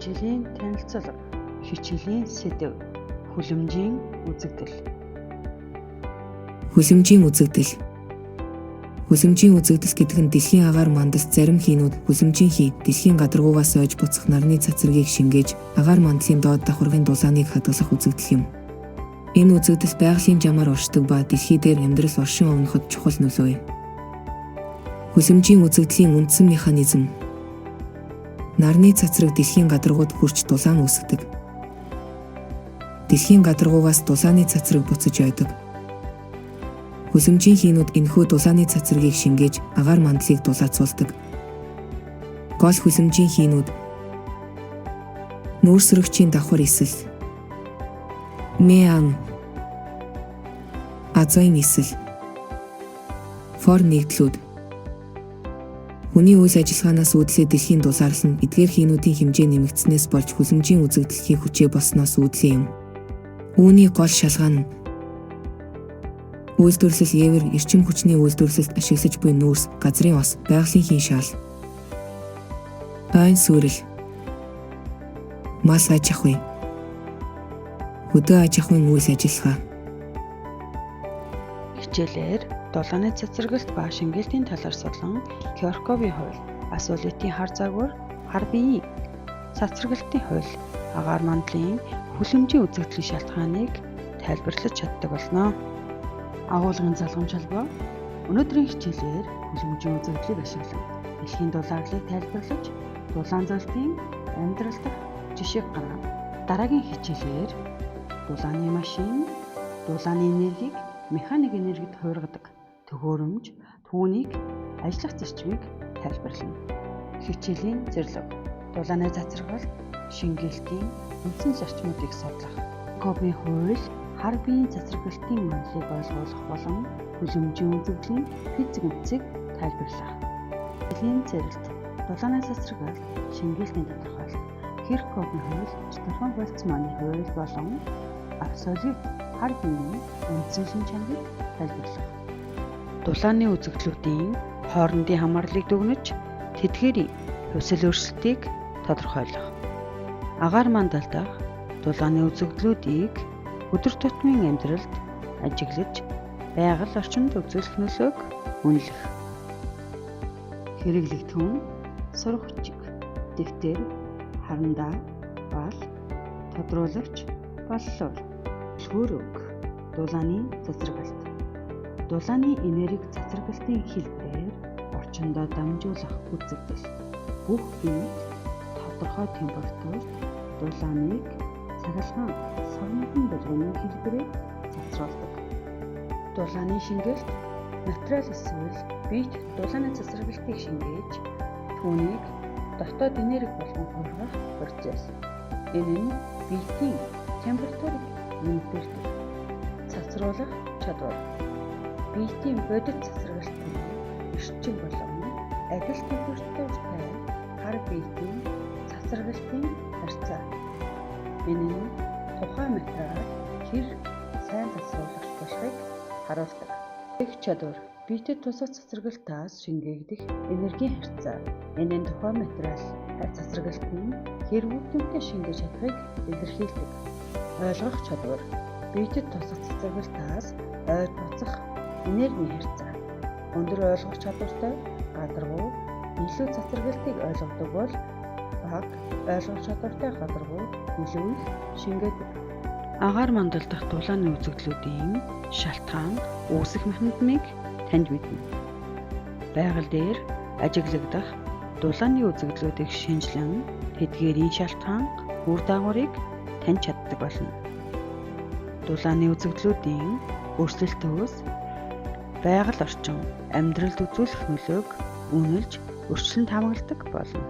Хичээлийн танилцуулга. Хичээлийн сэдэв. Хүлэмжийн үзэгдэл. Хүлэмжийн үзэгдэл. Хүлэмжийн үзэгдэл гэдэг нь дэлхийн агаар мандалд зарим хийнүүд хүлэмжийн хий, дэлхийн гадаргуугаас ойж буцах нарны цацрагийг шингээж, агаар мандлын доод давхаргын дулааныг хадгалах үзэгдэл юм. Энэ үзэгдэл байгалийн жамаар оршдог ба дэлхий дээр амьдрал оршин овноход чухал нөлөө юм. Хүлэмжийн үзэгдлийн үндсэн механизм. Нарны цацраг дэлхийн гадаргууд хүрч дулаан үүсгэдэг. Дэлхийн гадаргуугаас дулааны цацраг буцаж ойдог. Хүлэмжийн хийнүүд энэхүү дулааны цацрагийг шингээж, агаар мандлыг дулаацуулдаг. Гол хүлэмжийн хийнүүд: нүүрсөрөгчийн давхар исэл, Меан, азоин исэл, фор нэгдлүүд. Хүний үйл ажиллагаанаас үүдэлтэй дэлхийн дулаарлал нь эдгээр хийнүүдийн хэмжээ нэмэгдсэнээс болж хүлэмжийн үзэгдэл хийх хүчээ болсноос үүдэлтэй юм. Үүний гол шалгаан нь үйлдвэрлэл, евр, эрчим хүчний үйлдвэрлэлд ашиглаж буй нүүрс, газрын ос, байгалийн хийн шаал. Ойн сүйрэл, мал аж ахуй, хөдөө аж ахуйн үйл ажиллагаа. Хичээлээр дулааны цацрагалт ба шингээлтийн талаар судлан Кирхгоффын хууль, абсолютын хар загвар, хар биеийн цацрагалтын хууль, агаар мандлын хүлэмжийн үзэгдлийн шалтгааныг тайлбарлаж чаддаг болно. Агуулгын залгамж холбоо. Өнөөдрийн хичээлээр хүлэмжийн үзэгдлийг ашиглан дэлхийн дулаарлыг тайлбарлаж, дулаан золтын амьдрал дахь жишээг гаргана. Дараагийн хичээлээр дулааны машин, дулааны энергийг механик энергид хувиргадаг төхөөрөмж, түүнийг ажиллах зарчмыг тайлбарлана. Хичээлийн зорилго: дулааны цацрагалт, шингээлтийн үндсэн зарчмуудыг судлах. Кирхгоффын хууль, хар биеийн цацрагалтын онолыг ойлгуулах болон хүлэмжийн үзэгдлийн физик үндсийг тайлбарлах. Хичээлийн зорилт: дулааны цацрагалт, шингээлтийн тодорхойлолт, Кирхгоффын хууль, Стефан Больцманы хууль болон абсолют хар биеийн үндсэн шинж чанарыг тайлбарлах. Дулааны үзэгдлүүдийн хоорондын хамаарлыг дүгнэж, тэдгээрийн хувьсал өөрчлөлтийг тодорхойлох. Агаар мандал дахь дулааны үзэгдлүүдийг өдөр тутмын амьдралд ажиглаж, байгаль орчинд үзүүлэх нөлөөг үнэлэх. Хэрэглэгдэхүүн: сурах бичиг, дэвтэр, харандаа, бал, тодруулагч, боллуур. Түлхүүр үг: дулааны цацрагалт. Дулааны энерги цацрагалтын хэлбэрээр орчиндоо дамжуулах үзэгдэл. Бүх биед тодорхой температурт дулааныг цахилгаан сормохон булганы хэлбэрээр цацруулдаг. Дулааны шингээлт: материал эсвэл биет дулааны цацрагалтыг шингээж, түүнийг дотоод энерги болгон хувиргах процесс. Энэ нь биетийн температурыг нэмэгдүүлдэг. Цацруулах чадвар: биетийн бодит цацрагалт нь эрчим болон адил температуртай хар биетийн цацрагалтын харьцаа. Энэ нь тухайн материал хэр сайн цацруулагч болохыг харуулдаг. Их чадвар: биетэд тусах цацрагалтаас шингээгдэх энергийн харьцаа. Энэ нь тухайн материал цацрагалт нь хэр үр дүнтэй шингээж чадахыг илэрхийлдэг. Ойлгох чадвар: биетэд тусах цацрагалтаас ойж буцах энергийн харьцаа. Өндөр ойлгох чадвартай гадаргуу илүү цацрагалтыг ойлгодог бол бага ойлгох чадвартай гадаргуу илүү их шингээдэг. Агаар мандал дахь дулааны үзэгдлүүдийн шалтгаан, үүсэх механизмыг таньж мэднэ. Байгаль дээр ажиглагдах дулааны үзэгдлүүдийг шинжилэн тэдгээрийн шалтгаан, үр дагаврыг таньж чаддаг болно. Дулааны үзэгдлүүдийн өрсөлдөлтөөс байгаль орчин амьдралд үзүүлэх нөлөөг үнэлж, өөрчлөлт хамрагддаг болно.